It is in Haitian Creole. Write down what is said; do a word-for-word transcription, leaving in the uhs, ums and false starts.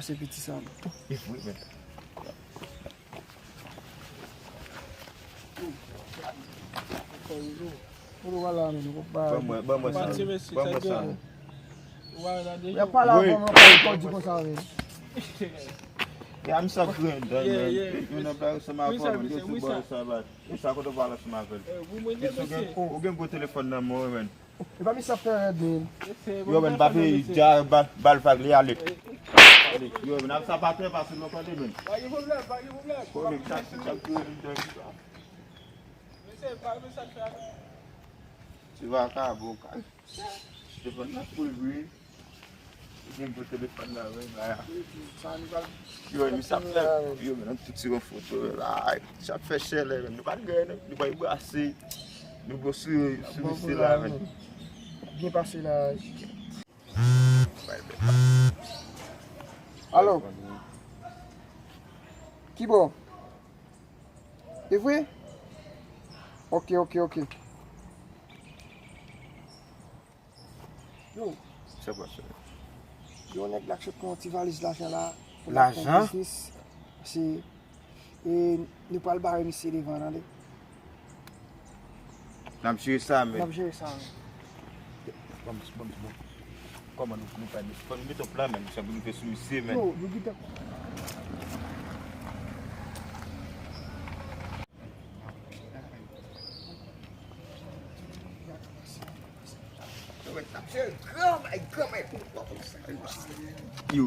Se piti sa. E vre, men. Kote w al la, men, ou pa. Ban mwen, ban mwen sa. Ban mwen sa. Y ap pale avè mwen, pa di konsa, men. Ya, m sa grenn dan, men. Yon nèg la, sa m ap pale, yo sou bò sa, bat. E sa, kote w pale ansanm avè l. Ou gen, ou gen gwo telefòn nan men w, men. E pa misye ap fè rèd, men. Yo, men, pa peye, dja, ba, ba l vag, li ale. Yo, men, ap sa pa trè fasil non, tande, men. Pa gen pwoblèm, pa gen pwoblèm. Bon, men, sa, sa, sa, sa. Mesye, pa gen sa k fè avè. Ti vakabon, kay. Telefòn nan pou l vre. Gen pou telefòn nan, men, la. Yo, men, sa fè, yo, men, tout ti yon foto la. Sa fè chèlè, men. Nou pa t gen, nou pa t brase. Nou go sou, sou misye la, men. Byen pase la. Alo. Ki bò? E vre? Ok, ok, ok. Yo. Sa pase. Yo, nèg la k sot pran yon ti valiz lajan la. Lajan? Se, e, nou pral bare misye devan, tande. N ap jere sa, men. N ap jere sa, men. Bon, bon, bon. Kòman nou, nou pa, fò nou mete yon plan, men, sa pou nou fè sou misye, men. Yo, nou gentan. Yo,